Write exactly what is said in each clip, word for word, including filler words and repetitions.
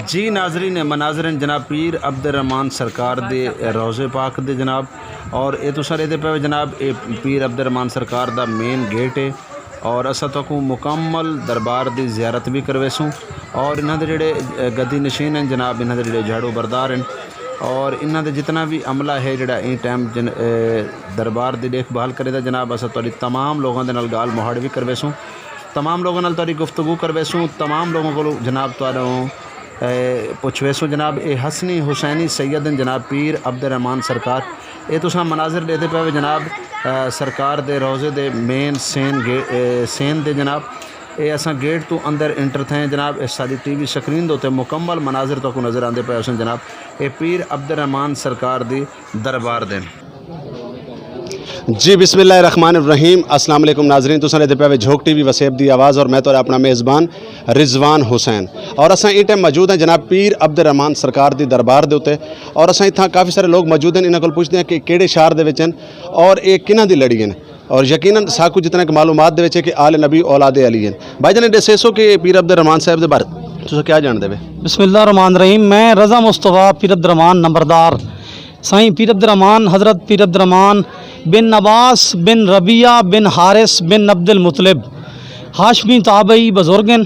جی ناظرین، مناظرین جناب پیر عبد الرحمان سرکار دے روضے پاک دے جناب، اور اے تساں دے پے جناب، اے پیر عبد الرحمان سرکار دا مین گیٹ ہے، اور اساں تہاکوں مکمل دربار دی زیارت بھی کرویسوں، اور انہاں دے جڑے، اے، گدی نشین ہیں جناب، انہاں دے جڑے جھاڑو بردار ہیں، اور انہاں دے جتنا بھی عملہ ہے جڑا این ٹائم جن-، اے، دربار دی دیکھ بھال کرے دا جناب، اساں تہاڈی تمام لوگاں دے نال گال مہاڑ بھی کرویسوں۔ تمام لوگوں نال تہاڈی گفتگو کرویسوں، تمام لوگوں کولوں جناب تہاڈوں، اے، پچھویسوں جناب، اے حسنی حسینی سید ہیں جناب پیر عبد الرحمان سرکار۔ اے تساں مناظر دیتے پے ہو جناب، اے، سرکار دے روضے دے مین سین گے-، اے، سین دے جناب۔ اے اساں گیٹ تو اندر انٹر تھے ہیں جناب، اے ساری ٹی وی سکرین دے تے مکمل مناظر تو کو نظر آندے پے ہو سن جناب۔ اے پیر عبد الرحمان سرکار دی دربار دے۔ جی، بسم اللہ الرحمن الرحیم۔ السلام علیکم ناظرین، تساں دے پے جھوک ٹی وی وسیب دی آواز اور میں تہاڈا اپنا میزبان رضوان حسین۔ اور اساں اس ٹائم موجود ہیں جناب پیر عبد الرحمان سرکار دی دربار دے اُتے، اور اساں اتھاں کافی سارے لوگ موجود ہیں، انہاں کول پوچھدے ہیں کہ کیڑے شہر دے وچ ہیں اور اے کنہاں دی لڑی ہیں۔ اور یقیناً ساکو جتنا کہ معلومات دے وچ ہے کہ آل نبی اولاد علی ہیں۔ بھائی جان، دسیسو کہ پیر عبد الرحمان صاحب دے بارے تساں کیا جاندے وے؟ بسم اللہ الرحمن الرحیم۔ میں رضا مصطفیٰ پیر عبد الرحمان نمبردار، سائیں پیر عبد الرحمان، حضرت پیر عبد الرحمان بن عباس بن ربیعہ بن حارث بن عبد المطلب، ہاشمی تابعی بزرگ ہیں۔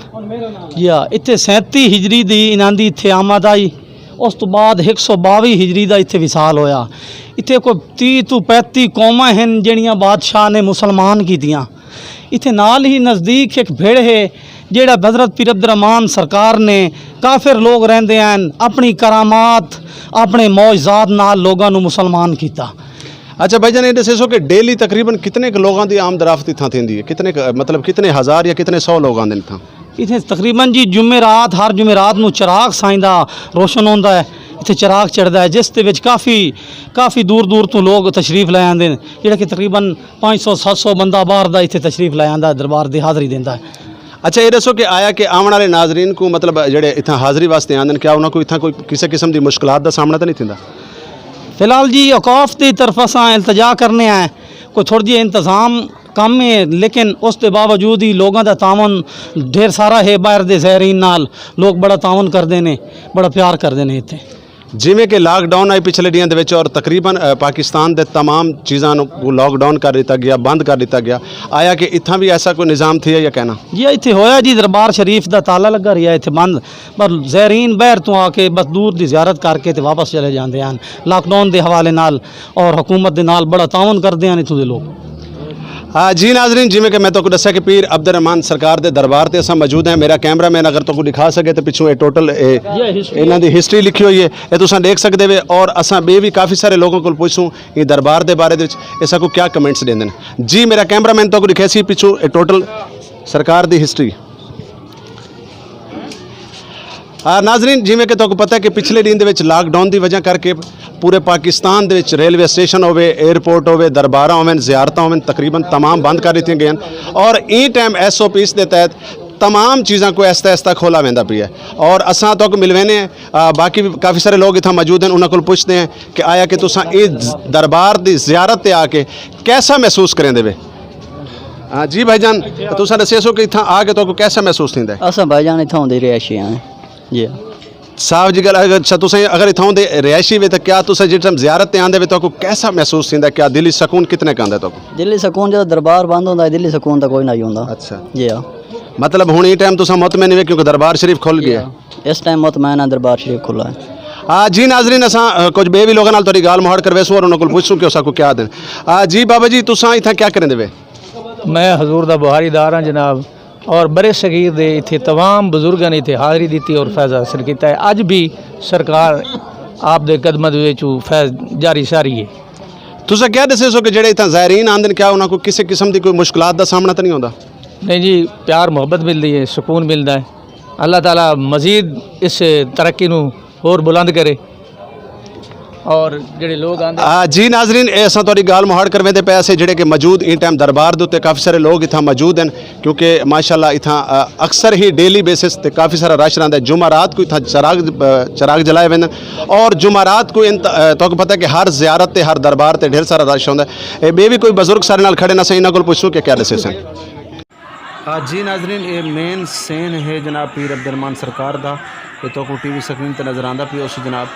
جی ہاں، اتھے سینتی ہجری دی انہاں دی اتھے آمد آئی۔ اس تو بعد ایک سو باوی ہجری دا اتھے وصال ہویا۔ اتھے کوئی تی تو پینتی قوماں ہیں جنہاں بادشاہ نے مسلمان کیتیاں۔ اتھے نال ہی نزدیک ایک بھیڑ ہے، جیڑا حضرت پیر عبد الرحمان سرکار نے، کافر لوگ رہندے ہیں، اپنی کرامات، اپنے معجزات نال لوگاں نو مسلمان کیتا۔ اچھا بھائی جان، یہ دسو کہ ڈیلی تقریباً کتنے ک لوگاں دی آمد رفت اتھاں تھیندی ہے؟ کتنے ک، مطلب، کتنے ہزار یا کتنے سو لوگ آندے نے اتھاں؟ اتھے تقریباً جی جمعرات، ہر جمعرات نو چراغ سائیں دا روشن ہوندا ہے، اتھے چراغ چڑھدا ہے، جس دے وچ کافی، کافی دور دور تو لوگ تشریف لے آندے نے، جڑا کہ تقریباً پانچ سو ست سو بندہ باہر دا اتھے تشریف لے آندا ہے، دربار دی حاضری دیندا ہے۔ اچھا، یہ دسو کہ آیا کہ آون والے ناظرین کو، مطلب، جڑے اتھاں حاضری واسطے آندے نے، کیا انہاں کو اتھاں کوئی کسے قسم دی مشکلات دا سامنا تے نہیں تھیندا؟ فی الحال جی، اوقاف دی طرف اساں التجا کرنے آئے، کوئی تھوڑی جی انتظام کم ہے، لیکن اس دے باوجود ہی لوگاں دا تعاون ڈھیر سارا ہے۔ باہر دے زائرین نال لوگ بڑا تعاون کردے نے، بڑا پیار کردے نے اتھے۔ جویں کہ لاک ڈاؤن آئی پچھلے ڈیاں دے وچ اور تقریباً، اے، پاکستان دے تمام چیزاں نوں لاک ڈاؤن کر دتا گیا، بند کر دتا گیا، آیا کہ اتھاں بھی ایسا کوئی نظام تھی یا کہنا؟ جی، اتھے ہویا جی، دربار شریف دا تالا لگا رہیا اتھے بند، پر زائرین باہر تو آ کے بس دور دی زیارت کر کے تے واپس چلے جاندے ہیں۔ لاک ڈاؤن دے حوالے نال اور حکومت دے نال بڑا تعاون کردے ہیں اتھوں دے لوگ۔ آ، جی ناظرین، جویں کہ میں تہاکوں دسیا کہ پیر عبد الرحمان سرکار دے دربار تے اساں موجود ہیں۔ میرا کیمرہ مین اگر تہاکوں دکھا سکے تے پچھوں اے ٹوٹل اے، انہاں دی ہسٹری لکھی ہوئی ہے، اے تساں دیکھ سکدے وے۔ اور اساں بے بھی کافی سارے لوگوں کول پوچھسوں اے دربار دے بارے دے وچ اے ساکوں کیا کمنٹس دیندے نے۔ جی، میرا کیمرہ مین تہاکوں دکھے سی پچھوں اے ٹوٹل سرکار دی ہسٹری۔ آ، ناظرین، جویں کہ تہاکوں پتہ ہے کہ پچھلے دن دے وچ لاک ڈاؤن دی وجہ کر کے پورے پاکستان دے وچ ریلوے اسٹیشن ہووے، ایئرپورٹ ہووے، درباراں ہوون، زیارتاں ہوون، تقریباً تمام بند کر دتیاں گئیاں۔ اور N time S O Ps دے تحت تمام چیزاں کو آہستہ آہستہ کھولا ویندا پیا ہے۔ اور اساں تہاکوں ملوینے ہیں، آ، باقی بھی کافی سارے لوگ اتھاں موجود ہیں، انہاں کول پوچھدے ہیں کہ آیا کہ تساں اے دربار دی زیارت تے آ کے کیسا محسوس کریندے وے؟ ہاں جی بھائی جان، تساں دسیا سو کہ اتھاں آ کے تہاکوں کیسا محسوس تھیندا ہے؟ اساں بھائی جان اتھاں دے رہائشی ہیں۔ جی۔ صاحب جی، گل اگر، اچھا، تساں اگر اتھاں دے رہائشی وے تاں کیا تساں جس ٹائم زیارت تے آندے وے تہاکوں کیسا محسوس تھیندا ہے؟ کیا دلی سکون کتنے ک آندا ہے تہاکوں؟ دلی سکون جدوں دربار بند ہوندا ہے، دلی سکون تاں کوئی نہ ہی ہوندا۔ اچھا۔ جی ہاں۔ مطلب ہن اے ٹائم تساں مطمئن وے کیونکہ دربار شریف کھل گیا ہے۔ اس ٹائم مطمئن ہے، دربار شریف کھلا ہے۔ آ، جی ناظرین، اساں، آ، کچھ بے بھی لوگاں نال تہاڈی گال مہاڑ کرویسوں اور انہاں کول پوچھسوں کہ اساں کو کیا دین۔ آ، جی بابا جی، تساں اتھاں کیا کریندے وے؟ میں حضور دا بہاری دار ہاں جناب، اور برے صغیر دے اتھے تمام بزرگاں نے اتھے حاضری دتی اور فیض حاصل کیتا ہے۔ اج بھی سرکار آپ دے قدماں دے وچ فیض جاری ساری ہے۔ تساں کیا دسے سو کہ جڑے اتھاں زائرین آندے نے، کیا انہاں کو کسے قسم دی کوئی مشکلات دا سامنا تاں نہیں ہوندا؟ نہیں جی، پیار محبت ملدی ہے، سکون ملدا ہے۔ اللہ تعالیٰ مزید اس ترقی نو ہور بلند کرے۔ اور جڑے لوگ آندے آ، جی ناظرین، اے اساں تہاڈی گال مہاڑ کرویندے پئے سے، جڑے کہ موجود ان ٹائم دربار دے اُتے کافی سارے لوگ اتھاں موجود ہیں، کیونکہ ماشاءاللہ اتھاں، آ، اکثر ہی ڈیلی بیسس تے کافی سارا رش رہندا ہے۔ جمعہ رات کو اتھاں چراغ، آ، چراغ جلائے ویندے ہیں۔ اور جمعہ رات کو ان، آ، تہاکوں پتہ ہے کہ ہر زیارت تے ہر دربار تے ڈھیر سارا رش ہوندا ہے۔ اے بے بھی کوئی بزرگ سارے نال کھڑے نہ سن، انہاں کول پوچھوں کہ کیا دسے سن۔ آ، جی ناظرین، اے مین سین ہے جناب پیر عبد الرحمان سرکار دا، تو کو ٹی وی سکرین تے نظر آندا پیا اسی جناب،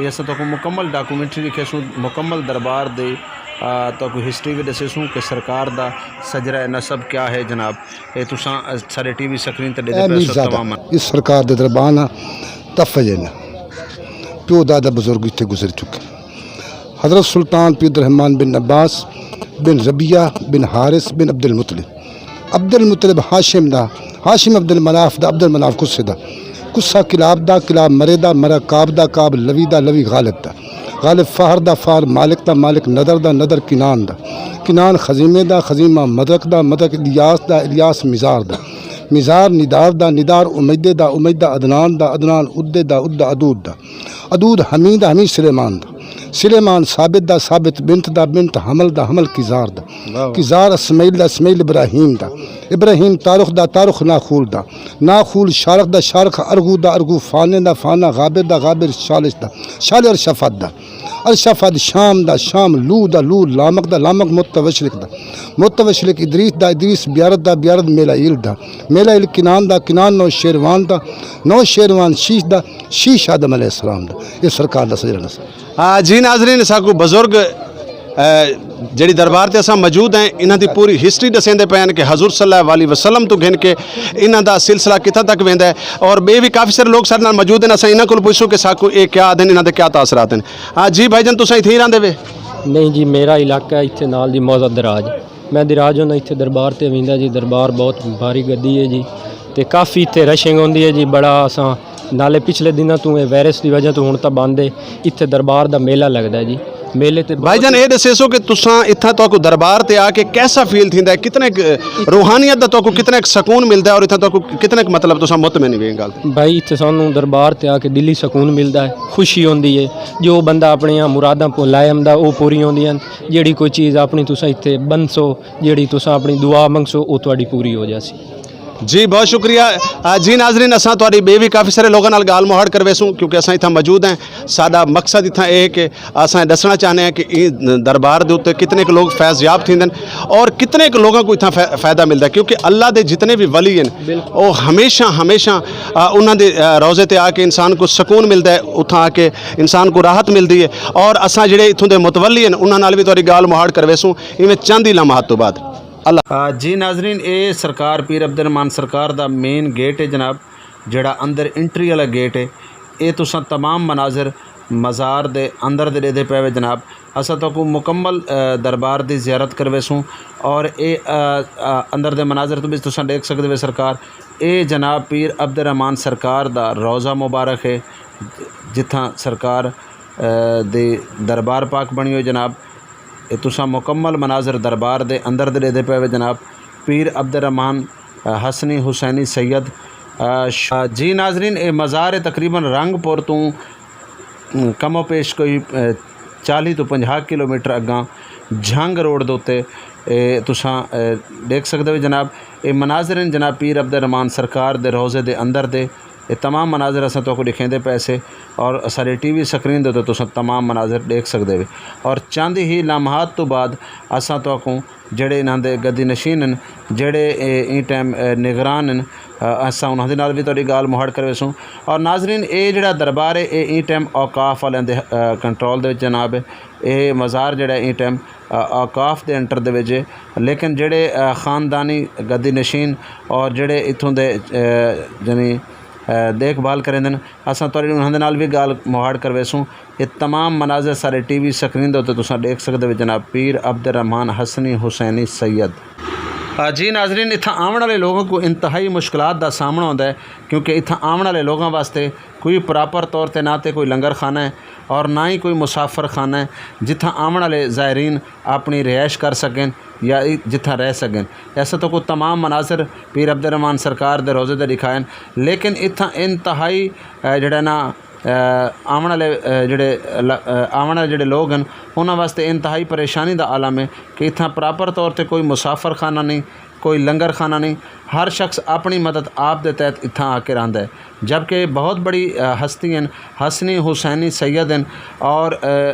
یہ اساں تو کو مکمل ڈاکومنٹری لکھے سوں، مکمل دربار دے، آ، تو کو ہسٹری بھی دسے سوں کہ سرکار دا سجرہ نسب کیا ہے جناب۔ یہ تساں سارے ٹی وی سکرین تے دے اے پے میر سو زادہ، تمام۔ اس سرکار دے دربار نہ تفجے نہ پیو دادا بزرگ اتھے گزر چکے۔ حضرت سلطان پی عبد الرحمن بن عباس بن ربیعہ بن حارث بن عبد المطلب، عبد المطلب ہاشم دا، ہاشم عبد المناف دا، عبد المناف قصے دا، قصہ کلاب دا، کلاب مرے دا، مرا کاب دا، کاب لوی دا، لوی غالب دا، غالب فہر دا، فہر مالک دا، مالک ندر دا، ندر کنان دا، کنان خزیمے دا، خزیمہ مدرک دا، مدرک الیاس دا، الیاس مزار دا، مزار ندار دا، ندار امیدے دا، امیدہ عدنان دا، عدنان ادے دا، ادا عدود دا، عدود حمید، حمید سلیمان دا، سلیمان ثابت دا، ثابت بنت دا، بنت حمل دا، حمل کزار دا، کزار اسماعیل دا، اسماعیل ابراہیم دا، ابراہیم تارخ دا، تارخ ناخول دا، ناخول شارخ دا، شارخ ارغو دا، ارغو فانے دا، فانا غابر دا، غابر شالش دا، شال ارشفت دا، ارشفت شام دا، شام لو دا، لو لامک دا، لامک متوشلک دا، متوشلک ادریس دا، ادریس بیارت دا، بیارت میلائیل دا، میلائیل کنان دا، کنان نو شیروان دا، نو شیروان شیش دا، شیش آدم علیہ السلام دا۔ یہ سرکار دا سجدہ نسل۔ آ، جی ناظرین، ساکو بزرگ، آ، جڑی دربار تے اساں موجود ہیں، انہاں دی پوری ہسٹری دسیندے پے ہیں کہ حضور صلی اللہ علیہ وسلم تو گھن کے انہاں دا سلسلہ کتھاں تک ویندا ہے، اور بے بھی کافی سارے لوگ سارے نال موجود ہیں۔ اساں انہاں کول پوچھسوں کہ ساکو اے کیا آدھن، انہاں دے کیا تاثرات ہیں۔ ہاں جی بھائی جان، تساں اتھے ہی رہندے وے؟ نہیں جی، میرا علاقہ اتھے نال جی موضع دراج۔ میں دراج ہوں اتھے دربار تے ویندا جی، دربار بہت بھاری گدی ہے جی، تے کافی اتھے رشنگ ہوندی ہے جی، بڑا اساں نالے پچھلے دناں تو اے وائرس دی وجہ تو ہن تاں بند ہے۔ اتھے دربار دا میلہ لگدا ہے جی، میلے تے بھائی جان، اے دسے سو کہ تساں اتھاں تہاکو دربار تے آ کے کیسا فیل تھیندا ہے؟ کتنے ک-، روحانیت دا تہاکو کتنا ک سکون ملدا ہے اور اتھاں تہاکو کتنا ک، مطلب، تساں مطمئن وی گل؟ بھائی، اتھے سانوں دربار تے آ کے دلی سکون ملدا ہے، خوشی ہوندی ہے۔ جو بندہ اپنیاں مراداں پو لائے آندا، او پوری ہوندیاں۔ جیڑی کوئی چیز اپنی تساں اتھے بنسو، جیڑی تساں اپنی دعا منگسو، او تہاڈی پوری ہو جاسی۔ جی، بہت شکریہ۔ آ، جی ناظرین، اساں تہاڈی بے بھی کافی سارے لوگاں نال گال مہاڑ کرویسوں، کیونکہ اساں اتھاں موجود ہیں۔ ساڈا مقصد اتھاں اے ہے کہ اساں دسنا چاہنے ہیں کہ ایں دربار دے اُتے کتنے ک لوگ فیض یاب تھیندے نے اور کتنے ک لوگاں کو اتھاں فا-، فائدہ ملدا ہے، کیونکہ اللہ دے جتنے بھی ولی ہیں، او ہمیشہ، ہمیشہ، آ، انہاں دے، آ، روزے تے آ کے انسان کو سکون ملدا ہے، اتھاں آ کے انسان کو راحت ملدی ہے۔ اور اساں جڑے اتھوں دے متولی ہیں، انہاں نال بھی تہاڈی گال مہاڑ کرویسوں ایویں چند ہی لمحات تو بعد۔ اللہ۔ آ، جی ناظرین، اے سرکار پیر عبد الرحمان سرکار دا مین گیٹ ہے جناب، جڑا اندر انٹری والا گیٹ ہے۔ اے تساں تمام مناظر مزار دے اندر دے ڈیدے پے وے جناب۔ اساں تہاکوں مکمل، آ، دربار دی زیارت کرویسوں اور اے، آ، آ، اندر دے مناظر تو بھی تساں ڈیکھ سکدے وے سرکار۔ اے جناب پیر عبد الرحمان سرکار دا روضہ مبارک ہے، جتھاں سرکار، آ، دے دربار پاک بنی ہوئی جناب۔ اے تساں مکمل مناظر دربار دے اندر دے ڈیدے پے وے جناب۔ پیر عبد الرحمان، آ، حسنی حسینی سید، آ، ش-، جی ناظرین، اے مزار ہے تقریباً رنگ پور تو، ام، کم و پیش کوئی، آ، چالی تو پنجاہ کلومیٹر اگاں جھنگ روڈ دے اُتے، اے تساں، آ، ڈیکھ سکدے ہو جناب۔ اے مناظر ہیں جناب پیر عبد الرحمان سرکار دے روضے دے اندر دے۔ اے تمام مناظر اساں تہاکوں ڈکھیندے پئے سے اور ساڈے ٹی وی سکرین دے اُتے تساں تمام مناظر ڈیکھ سکدے وے۔ اور چند ہی لمحات تو بعد اساں تہاکوں جڑے انہاں دے گدی نشین ہن، جڑے اے ایں ٹائم، اے، نگران ہن، اے، اساں انہاں دے نال وی تہاڈی گال مہاڑ کرویسوں۔ اور ناظرین، اے جڑا دربار ہے، اے ایں ٹائم اوقاف والیاں دے، اے، کنٹرول دے وچ جناب ہے۔ اے مزار جڑا ہے ایں ٹائم، اے، اوقاف دے انٹر دے وچ ہے۔ لیکن جڑے، اے، خاندانی گدی نشین اور جڑے اتھوں دے، اے، یعنی، اے، دیکھ بھال کریندے ہن، اساں تہاڈی انہاں دے نال وی گال مہاڑ کرویسوں۔ اے تمام مناظر سارے ٹی وی سکرین دے اُتے تساں ڈیکھ سکدے وے جناب پیر عبد الرحمان حسنی حسینی سید۔ آ، جی ناظرین، اتھاں آون والے لوگوں کو انتہائی مشکلات دا سامنا ہوندا ہے، کیونکہ اتھاں آون والے لوگوں واسطے کوئی پراپر طور تے نہ تے کوئی لنگر خانہ ہے اور نہ ہی کوئی مسافر خانہ ہے، جتھاں آون والے زائرین اپنی رہائش کر سکن یا ای-، جتھاں رہ سکن۔ ایسا تو کوئی تمام مناظر پیر عبد الرحمان سرکار دے روضے دے دکھائے ہیں، لیکن اتھاں انتہائی، اے، جڑا نا، اے، آون والے، اے، جڑے ل-، اے، آون والے جڑے لوگ ہیں، انہاں واسطے انتہائی پریشانی دا عالم ہے کہ اتھاں پراپر طور تے کوئی مسافر خانہ نہیں، کوئی لنگر خانہ نہیں۔ ہر شخص اپنی مدد آپ دے تحت اتھاں آ کے رہندا ہے، جبکہ بہت بڑی، اے، ہستی ہیں، حسنی حسینی سید ہیں اور، اے،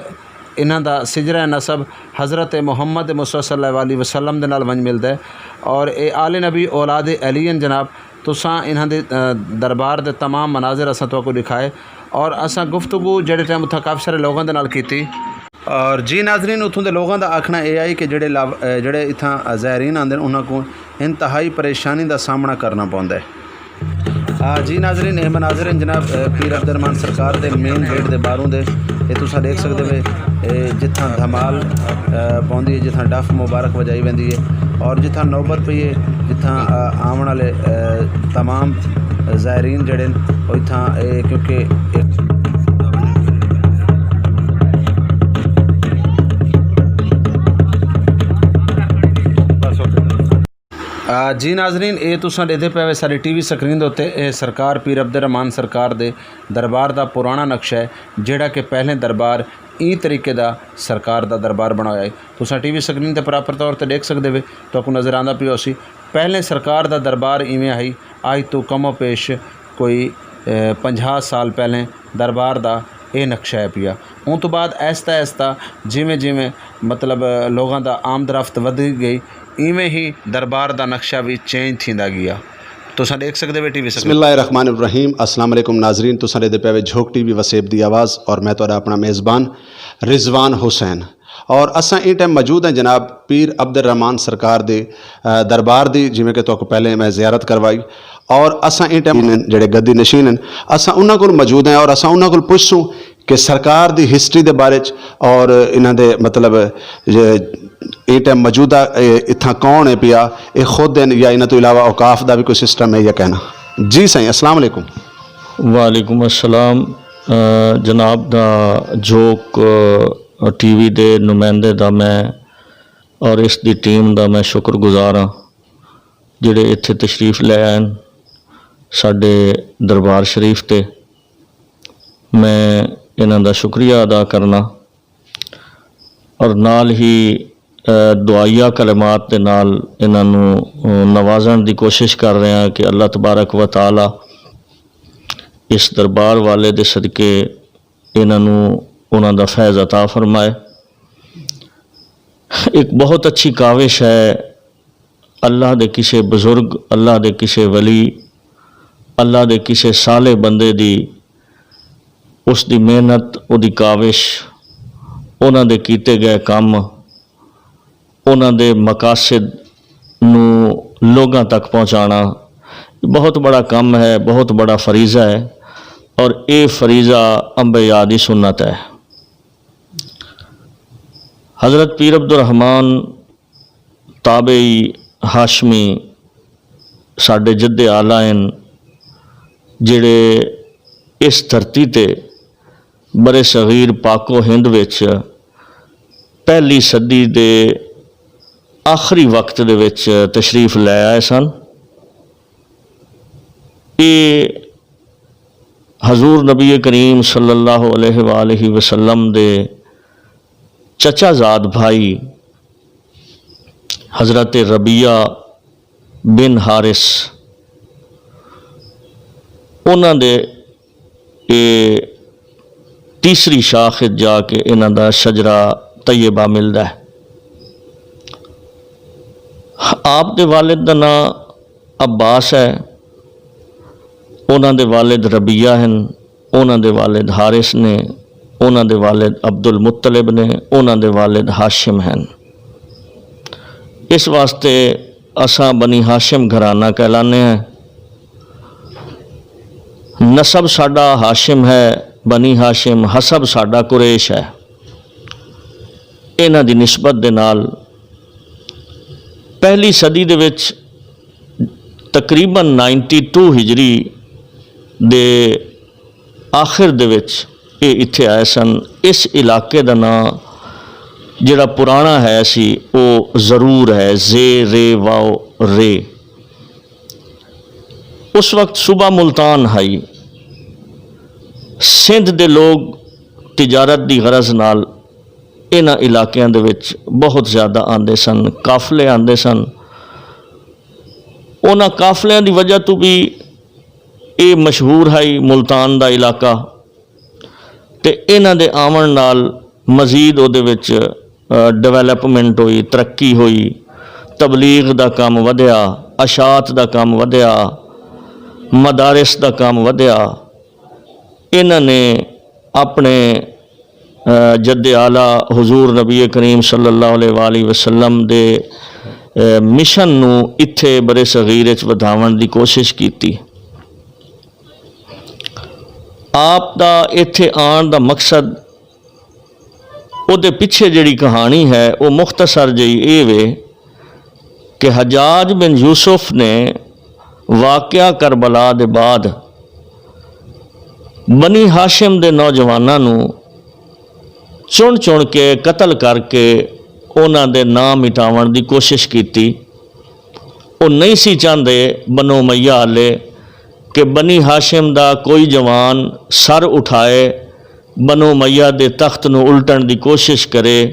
انہاں دا سجرہ نسب حضرت محمد مصطفیٰ صلی اللہ علیہ وسلم دے نال ونج ملدا ہے اور اے آل نبی اولاد علی ہیں جناب۔ تساں انہاں دے دربار دے تمام مناظر اساں تہاکوں دکھائے، اور اساں گفتگو جیہڑے ٹائم اتھاں کافی سارے لوگاں دے نال کیتی۔ اور جی ناظرین، اتھوں دے لوگاں دا آکھنا اے آئی کہ جیہڑے اتھاں زائرین آندے نیں انہاں کوں انتہائی پریشانی دا سامنا کرنا پوندا ہے۔ جی ناظرین، اے مناظر ہیں جناب، پیر عبدالرحمان سرکار دے مین گیٹ دے باہروں دے۔ اے تساں دیکھ سکدے وے، جتھاں دھمال پوندی ہے، جتھاں ڈف مبارک وجائی ویندی ہے، اور جتھاں نوبت پئی ہے، جتھاں آون والے تمام زائرین جیہڑے نیں، او اتھاں، کیونکہ جی ناظرین، اے تساں ڈیدے پے وے ساری ٹی وی سکرین دے اتے، اے سرکار پیر عبدالرحمان سرکار دے دربار دا پرانا نقشہ ہے، جیہڑا کہ پہلے دربار ایں طریقے دا سرکار دا دربار بنایا ہے۔ تساں ٹی وی سکرین تے پراپر طور تے ڈیکھ سکدے وے، تہاکوں نظر آندا پیا ہوسی۔ پہلے سرکار دا دربار ایویں آئی، آج تو کم و پیش کوئی پنجاہ سال پہلے دربار دا اے نقشہ ہے پیا۔ اون تو بعد ایستا ایستا جیویں جیویں مطلب لوگاں دا آمد رفت ودی گئی، ایویں ہی دربار دا نقشہ وی چینج تھیندا گیا۔ تساں ڈیکھ سکدے وے ٹی وی سکرین۔ بسم اللہ الرحمن الرحیم۔ السلام علیکم ناظرین، تساں ڈیدے پے وے جھوک ٹی وی وسیب دی آواز، اور میں تہاڈا اپنا میزبان رضوان حسین۔ اور اساں ایں ٹائم موجود ہیں جناب پیر عبدالرحمان سرکار دے دربار دی، جویں کہ تہاکوں پہلے میں زیارت کروائی۔ اور اساں ایں ٹائم جڑے گدی نشین ہیں، اساں انہاں کول موجود ہیں اور اساں انہاں کول پوچھسوں کہ سرکار دی ہسٹری دے بارے چ اور انہاں دے مطلب ایں ٹائم موجودہ اتھاں کون ہے پیا، اے خود ہیں یا انہاں تو علاوہ اوقاف دا بھی کوئی سسٹم ہے یا کہنا؟ جی سائیں، السلام علیکم۔ وعلیکم السلام۔ جناب دا جھوک ٹی وی دے نمائندے دا میں اور اس دی ٹیم دا میں شکر گزار ہاں، جڑے اتھے تشریف لے آئے ہیں ساڈے دربار شریف تے۔ میں انہاں دا شکریہ ادا کرنا اور نال ہی دعائیہ کلمات دے نال انہاں نوں نوازن دی کوشش کر رہے ہاں کہ اللہ تبارک و تعالی اس دربار والے دے صدقے انہاں نوں انہاں دا فیض عطا فرمائے۔ ایک بہت اچھی کاوش ہے، اللہ دے کسے بزرگ، اللہ دے کسے ولی، اللہ دے کسے صالح بندے دی، اس دی محنت، او دی کاوش، انہاں دے کیتے گئے کم، انہاں دے مقاصد نوں لوگاں تک پہنچانا بہت بڑا کم ہے، بہت بڑا فریضہ ہے، اور اے فریضہ انبیاء دی سنت ہے۔ حضرت پیر عبدالرحمن تابعی ہاشمی ساڈے جد اعلیٰ ہن، جڑے اس دھرتی تے بر صغیر پاک و ہند وچ پہلی صدی دے آخری وقت دے وچ تشریف لے آئے سن۔ اے حضور نبی کریم صلی اللہ علیہ وآلہ وسلم دے چچا زاد بھائی حضرت ربیعہ بن حارث، انہاں دے اے تیسری شاخ وچ جا کے انہاں دا شجرہ طیبہ ملدا ہے۔ آپ دے والد دا ناں عباس ہے، انہاں دے والد ربیعہ ہن، انہاں دے والد حارث نے، انہاں دے والد عبد المطلب نے، انہاں دے والد ہاشم ہن۔ اس واسطے اساں بنی ہاشم گھرانہ کہلانے ہیں۔ نسب ساڈا ہاشم ہے، بنی ہاشم، حسب ساڈا قریش ہے۔ انہاں دی نسبت دے نال پہلی صدی دے وچ تقریباً نائنٹی ٹو ہجری دے آخر دے وچ اے اتھے آئے سن۔ اس علاقے دا ناں جڑا پرانا ہے سی، او ضرور ہے، زے رے واو رے۔ اس وقت صوبہ ملتان ہائی۔ سندھ دے لوگ تجارت دی غرض نال انہاں علاقیاں دے وچ بہت زیادہ آندے سن، قافلے آندے سن۔ انہاں قافلیاں دی وجہ تو بھی اے مشہور ہائی ملتان دا علاقہ۔ تے انہاں دے آون نال مزید او دے وچ ڈیولپمنٹ ہوئی، ترقی ہوئی، تبلیغ دا کم ودھیا، اشاعت دا کم ودھیا۔ مدارس دا کام ودھیا، انہاں نے اپنے، اے، جد اعلیٰ حضور نبی کریم صلی اللہ علیہ وآلہ وسلم دے، اے، مشن نو اتھے برے صغیر وچ ودھاون دی کوشش کیتی۔ آپ دا اتھے آن دا مقصد، او دے پچھے جڑی کہانی ہے، او مختصر جئی اے وے کہ حجاج بن یوسف نے واقعہ کربلا دے بعد بنی ہاشم دے نوجواناں نوں چن چن کے قتل کر کے انہاں دے نام مٹاون دی کوشش کیتی۔ او نہیں سی چاہندے بنو امیہ والے کہ بنی ہاشم دا کوئی جوان سر اٹھائے، بنو امیہ دے تخت نوں الٹن دی کوشش کرے۔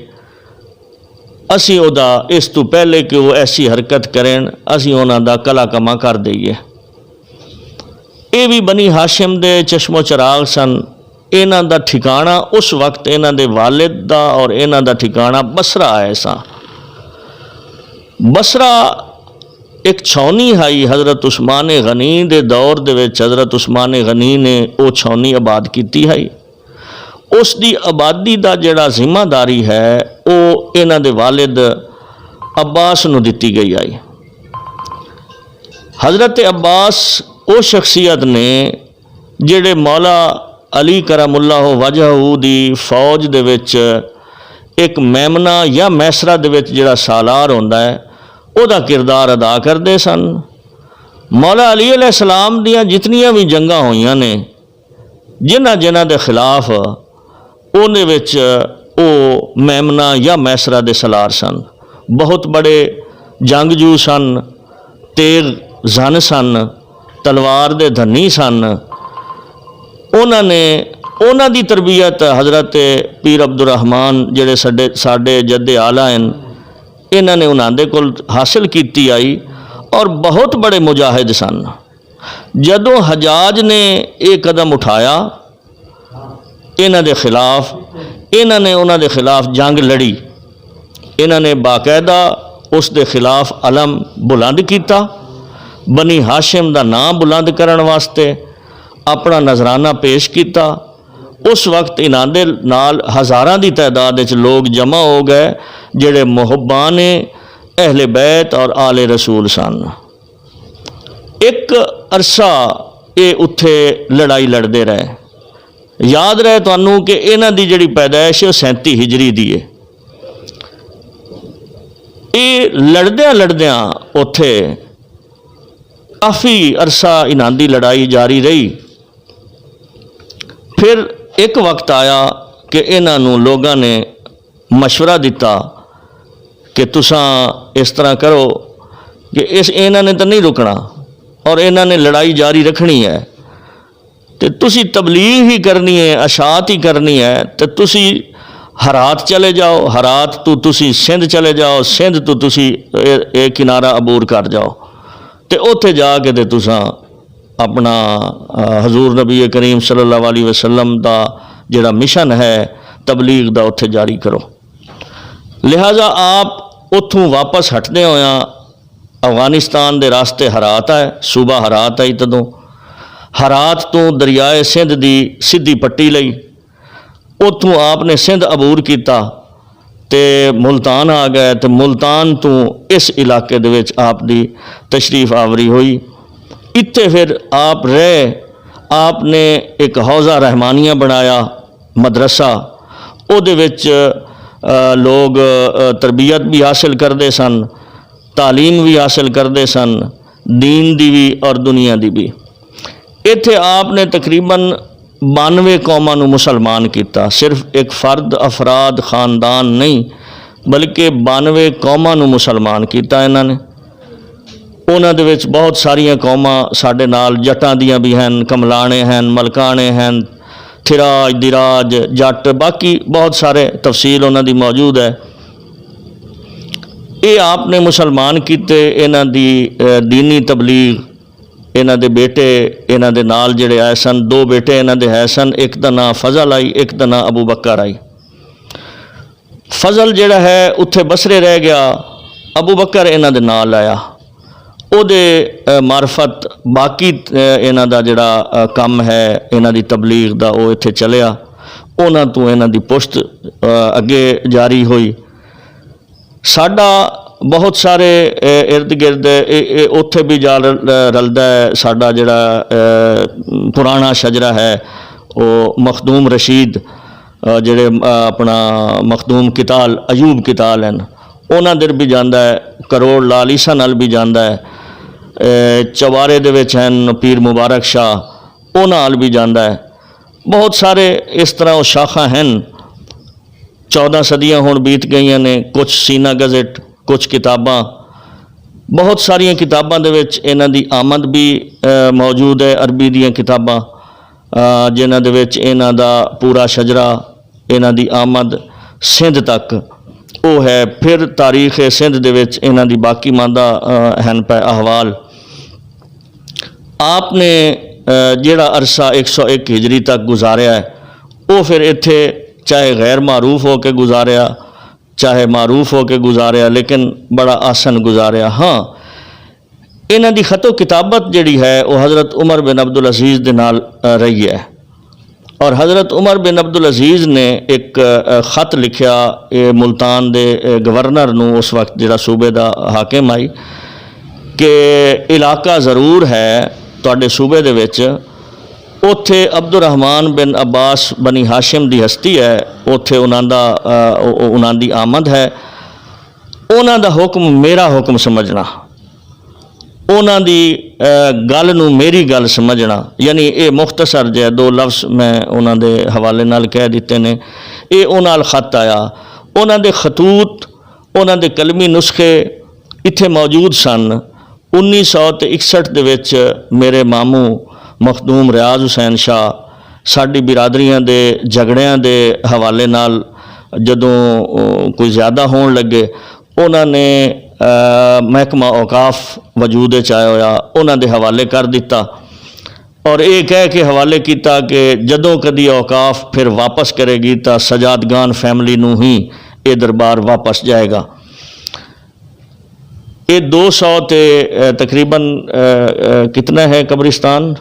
اسی او دا اس تو پہلے کہ وہ ایسی حرکت کرن، اسی انہاں دا کلا کما کر دئیے۔ اے بھی بنی ہاشم دے چشم و چراغ سن۔ انہاں دا ٹھکانہ اس وقت انہاں دے والد دا اور انہاں دا ٹھکانہ بصرہ آئے سا۔ بصرہ ایک چھونی ہائی، حضرت عثمان غنی دے دور دے وچ حضرت عثمان غنی نے او چھونی آباد کیتی ہائی۔ اس دی آبادی دا جڑا ذمہ داری ہے، او انہاں دے والد عباس نو دتی گئی آئی۔ حضرت عباس او شخصیت نے جڑے مولا علی کرم اللہ وجہہ دی فوج دے وچ ایک میمنہ یا میسرہ دے وچ جڑا سالار ہوندا ہے، او دا کردار ادا کردے سن۔ مولا علی علیہ السلام دیاں جتنیاں بھی جنگاں ہوئیاں نے، جنہاں جنہاں دے خلاف، اوندے وچ او میمنہ یا میسرہ دے سلار سن۔ بہت بڑے جنگجو سن، تیغ زن سن، تلوار دے دھنی سن۔ انہاں نے، انہاں دی تربیت حضرت پیر عبدالرحمن جڑے ساڈے، ساڈے جد اعلیٰ ہیں، انہاں نے انہاں دے کول حاصل کیتی آئی اور بہت بڑے مجاہد سن۔ جدوں حجاج نے یہ قدم اٹھایا انہاں دے خلاف، انہاں نے انہاں دے خلاف جنگ لڑی، انہاں نے باقاعدہ اس دے خلاف علم بلند کیتا، بنی ہاشم دا نام بلند کرن واسطے اپنا نذرانہ پیش کیتا۔ اس وقت انہاں دے نال ہزاراں دی تعداد وچ لوگ جمع ہو گئے، جڑے محبان اہل بیت اور آل رسول سن۔ ایک عرصہ اے اتھے لڑائی لڑدے رہے۔ یاد رہے تانوں کہ انہاں دی جڑی پیدائش ہے، او سینتی ہجری دی ہے۔ اے لڑدیاں لڑدیاں اتھے کافی عرصہ انہاں دی لڑائی جاری رہی۔ پھر ایک وقت آیا کہ انہاں نوں لوگاں نے مشورہ دتا کہ تساں اس طرح کرو کہ اس، انہاں نے تو نہیں رکنا اور انہاں نے لڑائی جاری رکھنی ہے، تے تسی تبلیغ ہی کرنی ہے، اشاعت ہی کرنی ہے، تے تسی ہرات چلے جاؤ، ہرات تو تسی سندھ چلے جاؤ، سندھ تو تسی اے، اے کنارہ عبور کر جاؤ، تے اوتھے جا کے تے تساں اپنا، آ، حضور نبی کریم صلی اللہ علیہ وسلم دا جڑا مشن ہے تبلیغ دا، اوتھے جاری کرو۔ لہذا آپ اتھوں واپس ہٹدے ہویا افغانستان دے راستے ہرات آئے، صوبہ ہرات آئی تدوں۔ ہرات توں دریائے سندھ دی سدھی پٹی لئی، اتھوں آپ نے سندھ عبور کیتا تے ملتان آ گئے تے ملتان توں اس علاقے دے وچ آپ دی تشریف آوری ہوئی۔ اتھے پھر آپ رہے، آپ نے ایک حوزہ رحمانیہ بنایا، مدرسہ، او دے وچ، آ، لوگ، آ، تربیت بھی حاصل کردے سن، تعلیم بھی حاصل کردے سن، دین دی بھی اور دنیا دی بھی۔ ایتھے آپ نے تقریباً بانوے قوماں نوں مسلمان کیتا۔ صرف ایک فرد، افراد، خاندان نہیں، بلکہ بانوے قوماں نوں مسلمان کیتا انہاں نے۔ انہاں دے وچ بہت ساریاں قوماں ساڈے نال، جٹاں دیاں بھی ہن، کملانے ہن، ملکانے ہن، تھراج، دراج، جٹ، باقی بہت سارے تفصیل انہاں دی موجود ہے۔ یہ آپ نے مسلمان کیتے، انہاں دی، اے، دینی تبلیغ، انہاں دے بیٹے، انہاں دے نال جڑے آئے سن، دو بیٹے انہاں دے ہے سن، ایک دا ناں فضل آئی، ایک دا ناں ابو بکر آئی۔ فضل جڑا ہے، اتھے بسرے رہ گیا، ابو بکر انہاں دے نال آیا۔ او دے معرفت باقی انہاں دا جڑا کم ہے، انہاں دی تبلیغ دا، او اتھے چلیا، انہاں توں انہاں دی پشت اگے جاری ہوئی۔ ساڈا بہت سارے ارد گرد اتھے بھی جا رلدا ہے۔ ساڈا جڑا پرانا شجرا ہے، او مخدوم رشید، جڑے اپنا مخدوم کتال، ایوب کتال ہیں، انہاں در بھی جاندا ہے۔ کروڑ لال عیسیٰ نال بھی جاندا ہے۔ چوارے دے وچ ہیں پیر مبارک شاہ، انہاں نال بھی جاندا ہے۔ بہت سارے اس طرح او شاخاں ہیں۔ چودہ صدیاں ہن بیت گئیاں نے، کچھ سینا گزٹ، کچھ کتاباں، بہت ساریاں کتاباں دے وچ انہاں دی آمد بھی موجود ہے، عربی دیاں کتاباں، جنہاں دے وچ انہاں دا پورا شجرا، انہاں دی آمد سندھ تک او ہے۔ پھر تاریخ سندھ دے وچ انہاں دی باقی ماندہ ہن پہ احوال۔ آپ نے جڑا عرصہ ایک سو ایک ہجری تک گزاریا ہے، وہ پھر اتھے چاہے غیر معروف ہو کے گزاریا، چاہے معروف ہو کے گزاریا، لیکن بڑا آسن گزاریا۔ ہاں، انہاں دی خط و کتابت جڑی ہے، وہ حضرت عمر بن عبدالعزیز دے نال رہی ہے۔ اور حضرت عمر بن عبدالعزیز نے ایک خط لکھیا ملتان دے گورنر نو، اس وقت جڑا صوبے دا حاکم آئی، کہ علاقہ ضرور ہے تہاڈے صوبے دے وچ، اوتھے عبدالرحمن بن عباس بنی ہاشم دی ہستی ہے، اوتھے انہاں دا انہاں دی آمد ہے۔ انہاں دا حکم میرا حکم سمجھنا، انہاں دی گل نو میری گل سمجھنا، یعنی اے مختصر جے دو لفظ میں انہاں دے حوالے نال کہہ دتے نے۔ اے انہاں نال خط آیا، انہاں دے خطوط، انہاں دے قلمی نسخے اتھے موجود سن۔ انیس سو تے اکسٹھ دے وچ میرے ماموں مخدوم ریاض حسین شاہ ساڈی برادریاں دے جھگڑیاں دے حوالے نال جدوں کوئی زیادہ ہون لگے، انہاں نے محکمہ اوقاف وجود وچ آیا ہویا، انہاں دے حوالے کر دتا۔ اور اے کہہ کے حوالے کیتا کہ جدوں کدی اوقاف پھر واپس کرے گی تاں سجادگان فیملی نوں ہی اے دربار واپس جائے گا۔ اے دو سو تے تقریباً کتنا ہے قبرستان؟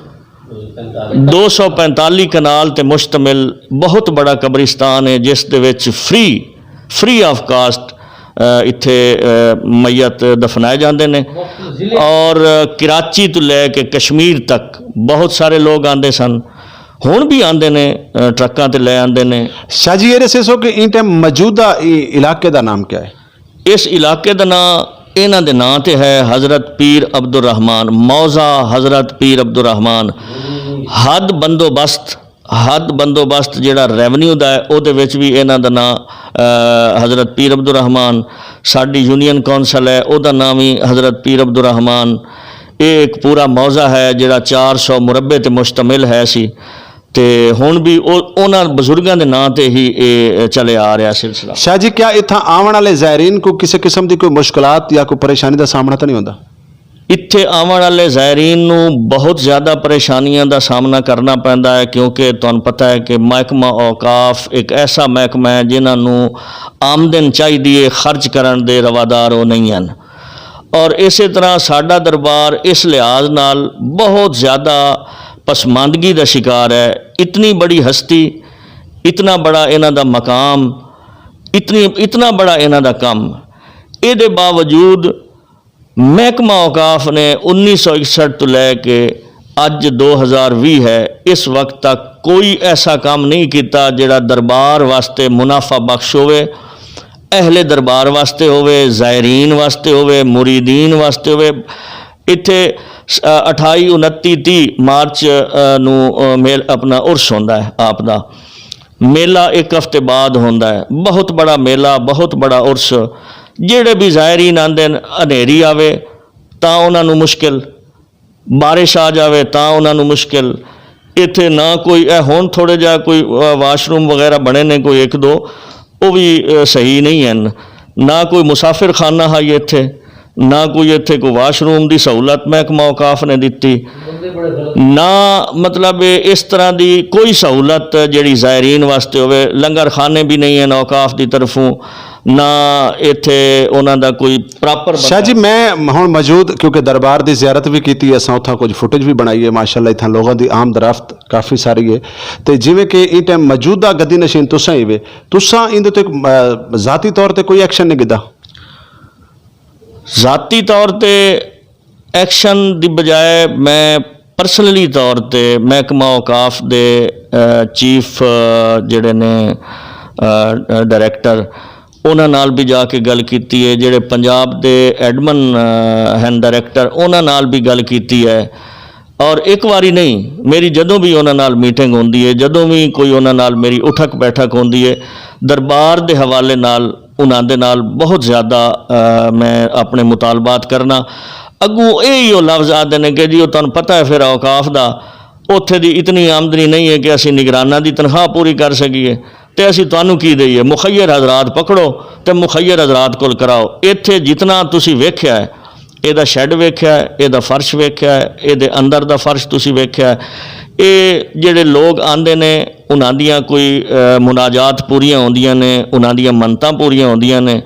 دو سو پینتالی کنال تے مشتمل بہت بڑا قبرستان ہے، جس دے وچ فری فری آف کاسٹ اتھے میت دفنائے جاندے نے۔ اور کراچی تو لے کے کشمیر تک بہت سارے لوگ آندے سن، ہن بھی آندے نے، ٹرکاں تے لے آندے نے۔ شاہ جی، یہ دسے سو کہ ان ٹائم موجودہ علاقے دا نام کیا ہے؟ اس علاقے دا نام انہاں دے نام تے ہے، حضرت پیر عبدالرحمان، موضع حضرت پیر عبدالرحمان۔ حد بندوبست، حد بندوبست جڑا ریونیو دا ہے، او دے وچ بھی انہاں دا نام حضرت پیر عبدالرحمان۔ ساڈی یونین کونسل ہے، او دا نام ہی حضرت پیر عبدالرحمان۔ اے ایک پورا موضع ہے جڑا چار سو مربع تے مشتمل ہے سی۔ تے ہن بھی او انہاں بزرگاں دے ناں تے ہی اے چلے آ رہا سلسلہ۔ شاہ جی، کیا اتھاں آون والے زائرین کو کسی قسم دی کوئی مشکلات یا کوئی پریشانی دا سامنا تاں نہیں ہوندا؟ اتھے آون والے زائرین نوں بہت زیادہ پریشانیاں دا سامنا کرنا پیندا ہے، کیونکہ تہانوں پتہ ہے کہ محکمہ اوقاف ایک ایسا محکمہ ہے جنہاں نوں آمدن چاہیدی ہے، خرچ کرن دے روادار او نہیں ہن۔ اور اسی طرح ساڈا دربار اس لحاظ نال بہت زیادہ پسماندگی دا شکار ہے۔ اتنی بڑی ہستی، اتنا بڑا انہاں دا مقام، اتنی اتنا بڑا انہاں دا کم، اے دے باوجود محکمہ اوقاف نے انیس سو اکسٹھ تو لے کے اج دو ہزار ویہہ ہے، اس وقت تک کوئی ایسا کام نہیں کیتا جڑا دربار واسطے منافع بخش ہوئے، اہل دربار واسطے ہوئے، زائرین واسطے ہوئے، مریدین واسطے ہوئے۔ اتھے اٹھائی انتی تی مارچ نو میل اپنا عرس ہوندا ہے آپ دا۔ میلہ ایک ہفتے بعد ہوندا ہے، بہت بڑا میلہ، بہت بڑا عرس۔ جڑے بھی زائرین آندے نے، ہنیری آوے تاں انہاں نوں مشکل، بارش آ جاوے تاں انہاں نوں مشکل۔ ایتھے نہ کوئی، اے ہن تھوڑے جا کوئی واش روم وغیرہ بنے نے کوئی ایک دو، او بھی صحیح نہیں ہیں۔ نہ کوئی مسافر خانہ ہائی ایتھے، نہ کوئی ایتھے کوئی واش روم دی سہولت محکمہ اوقاف نے دتی۔ نہ، مطلب، اس طرح دی کوئی سہولت جڑی زائرین واسطے ہوئے، لنگر خانے بھی نہیں ہیں اوقاف دی طرفوں، نہ ایتھے انہاں دا کوئی پراپر شاہ جی، میں ہن موجود، کیونکہ دربار دی زیارت بھی کیتی ہے، اساں اتھاں کچھ فوٹیج بھی بنائی ہے، ماشاءاللہ اتھاں لوگاں دی آمد رفت کافی ساری ہے۔ تے جویں کہ اس ٹائم موجودہ گدی نشین تساں ہی وے، تساں ایندے تے، آ، ذاتی طور تے کوئی ایکشن نہیں گدا؟ ذاتی طور تے ایکشن دی بجائے میں پرسنلی طور تے محکمہ اوقاف دے، آ، چیف، آ، جڑے نے، آ، آ، ڈائریکٹر، انہاں نال بھی جا کے گل کیتی ہے، جڑے پنجاب دے ایڈمن، آ، ہن ڈائریکٹر، انہاں نال بھی گل کیتی ہے۔ اور ایک واری نہیں، میری جدوں بھی انہاں نال میٹنگ ہوندی ہے، جدوں بھی کوئی انہاں نال میری اٹھک بیٹھک ہوندی ہے، دربار دے حوالے نال انہاں دے نال بہت زیادہ، آ، میں اپنے مطالبات کرنا۔ اگوں یہی وہ لفظ آتے ہیں کہ جی، وہ تمہیں پتہ ہے پھر اوقاف دا، اتھے دی اتنی آمدنی نہیں ہے کہ اسی نگراناں دی تنخواہ پوری کر سکیے، تے اسی تانوں کی دئیے؟ مخیر حضرات پکڑو تے مخیر حضرات کول کراؤ۔ ایتھے جتنا تسی ویکھیا ہے، اے دا شیڈ ویکھیا ہے، اے دا فرش ویکھیا ہے، اے دے اندر دا فرش تسی ویکھیا ہے، اے جڑے لوگ آندے نے، انہاں دیاں کوئی، اے، مناجات پوریاں ہوندیاں نے، انہاں دیاں منتاں پوریاں ہوندیاں نے،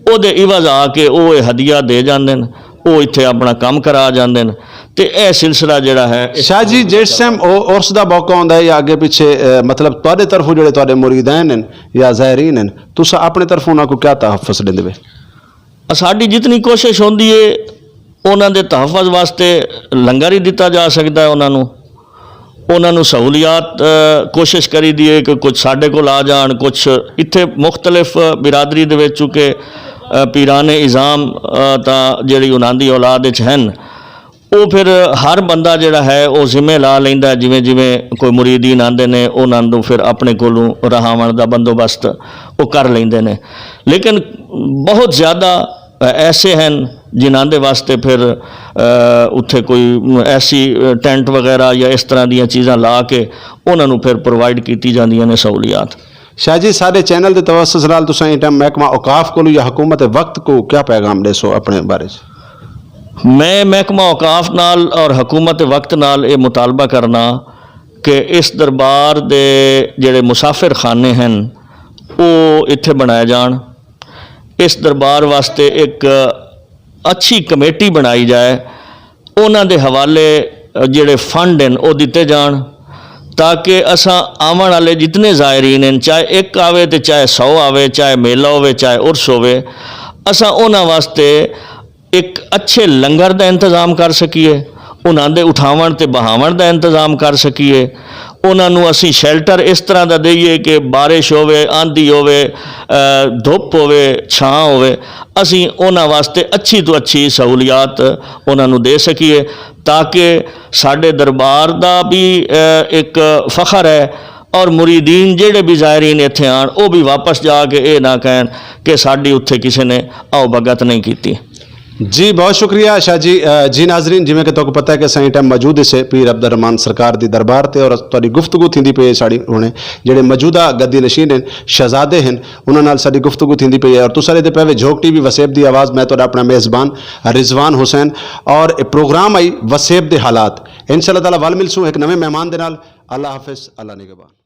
او دے عوض آ کے او اے ہدیہ دے جاندے نے، او اتھے اپنا کم کرا جاندے نے۔ تے اے سلسلہ جڑا ہے، اے شاہ جی، جس ٹائم او عرس دا موقع ہوندا ہے یا اگے پیچھے، اے، مطلب، تہاڈے طرفوں جڑے تہاڈے مریدین ہن یا زائرین ہن، تساں اپنے طرفوں انہاں کو کیا تحفظ دیندے وے؟ ساڈی جتنی کوشش ہوندی ہے، انہاں دے تحفظ واسطے لنگر ہی دتا جا سکدا ہے۔ انہاں نوں، انہاں نوں سہولیات، اے، کوشش کری دی ہے کہ کچھ ساڈے کول آ جان، کچھ اتھے مختلف برادری دے وچ، چونکہ، اے، پیران عظام، اے، تاں جڑی انہاں دی اولاد وچ ہن، او پھر ہر بندہ جڑا ہے، او ذمہ لا لیندا ہے، جویں جویں کوئی مریدین آندے نے، انہاں نوں پھر اپنے کولوں رہاون دا بندوبست او کر لیندے نے۔ لیکن بہت زیادہ ایسے ہیں جنہاں دے واسطے پھر، اے، اتھے کوئی ایسی ٹینٹ وغیرہ یا اس طرح دیاں چیزاں لا کے انہاں نوں پھر پرووائیڈ کیتی جاندیاں نے سہولیات۔ شاہ جی، سارے چینل دے توسط نال تساں اس ٹائم محکمہ اوقاف کولوں یا حکومت وقت کو کیا پیغام دے سو اپنے بارے چ؟ میں محکمہ اوقاف نال اور حکومت وقت نال یہ مطالبہ کرنا کہ اس دربار دے جڑے مسافر خانے ہیں، وہ اتھے بنائے جان۔ اس دربار واسطے ایک اچھی کمیٹی بنائی جائے، انہاں دے حوالے، اے، جڑے فنڈ ہیں، او دتے جان، تاکہ اساں آون والے جتنے زائرین ہیں، چاہے ایک آوے تے چاہے سو آوے، چاہے میلہ ہوے، چاہے عرس ہوے، اساں انہاں واسطے ایک اچھے لنگر دا انتظام کر سکیے، انہاں دے اٹھاون تے بہاون دا انتظام کر سکیے۔ انہاں نوں اسی شیلٹر اس طرح دا دئیے کہ بارش ہووے، آندھی ہووے، اے، دھوپ ہووے، چھاں ہووے، اسی انہاں واسطے اچھی تو اچھی سہولیات انہاں نوں دے سکیے، تاکہ ساڈے دربار دا بھی، اے، ایک فخر ہے اور مریدین جڑے بھی زائرین اتھے آن، او بھی واپس جا کے اے نہ کہن کہ ساڈی اتھے کسے نے آؤ بھگت نہیں کیتی۔ جی، بہت شکریہ شاہ جی۔ اے، جی ناظرین، جویں کہ تہاکوں پتہ ہے کہ اساں اس ٹائم موجود اسے پیر عبد الرحمن سرکار دی دربار تے اور تہاڈی گفتگو تھیندی پئی ہے ساڈی ہنے جڑے موجودہ گدی نشین ہیں، شہزادے ہیں، انہاں نال ساڈی گفتگو تھیندی پئی ہے۔ اور تساں دے پے وے جھوک ٹی وی وسیب دی آواز، میں تہاڈا اپنا میزبان رضوان حسین، اور اے پروگرام آئی وسیب دے حالات۔ انشاءاللہ تعالیٰ ول ملسوں ایک نویں مہمان دے نال۔ اللہ حافظ، اللہ نگہبان۔